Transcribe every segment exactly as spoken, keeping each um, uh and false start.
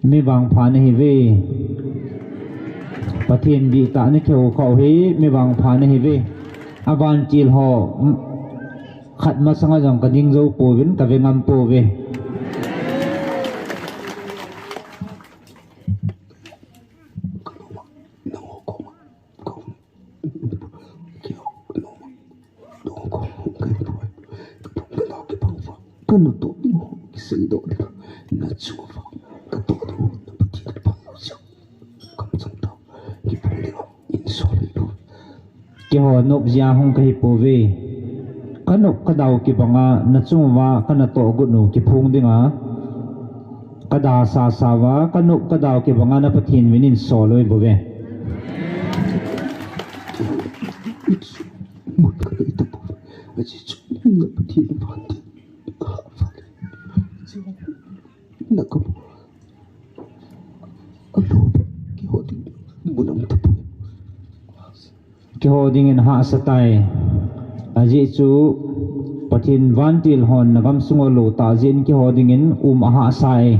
Mi vangpha nahi ve. Pathen dihtah nakihou khah u hi mi vangpha nahi ve. Avantil ho, mm, khat masanga jong kading jou pouvin, kave ngam pouve. Kana toh ding ho, kisei doh ding, na chunga ka toh ding ho, na Pathen pha lo jeh. Kamchang tah, kiphong ding ho, insol lou. Keiho nop jia hung kahi pouve. Ka nop ka dau kibanga, na chunga kana toh got u kiphong dinga. Ka da sasa uva, ka nop ka dau kibanga na Pathen min insol lou bouve. Mun ka lei ta bou. Ajeh chu na Pathen vantil. Na ka bou. Alo ba. Keiho ding mun aum ta bou. Keiho dingin hahsa tai. Ajeh chu Pathen vantil hon na gamsung u alo tah jeh in keiho dingin um ahahsa e.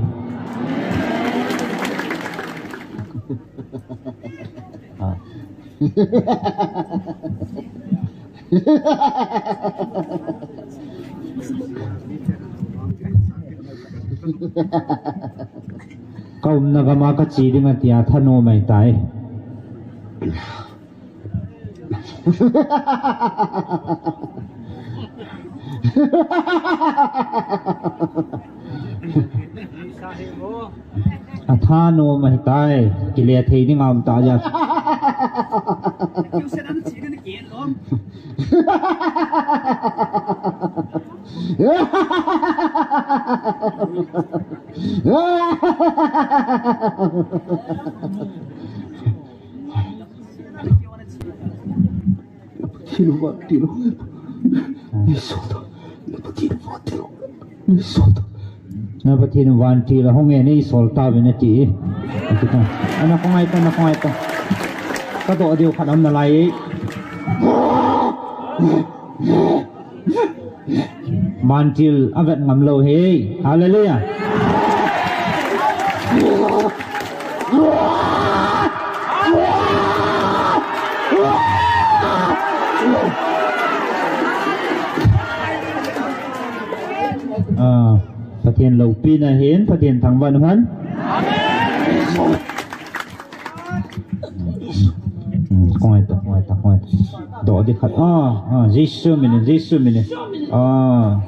Ka umna gam a ka che ding atia thanom ahitai. Athanom ahitai, kile thei ding aum tah jeh. Na Pathen vantil hung e. Isol ta. Na Pathen vantil hung e. Isol ta. Na Pathen vantil hung e, isol tauvin ati. Ati ta. Ana khongai ta, ana khongai ta. Ka toh diu khat aum nalai e. Vantil avet ngam lou hi. Hallelujah. Ah, Pathen loupina hin, Pathen thangvah in umhen. Hmm, khongai ta, khongai ta, khongai ta. Doh ding khat. Ah, ah, Jesu min in, Jesu min in. Ah.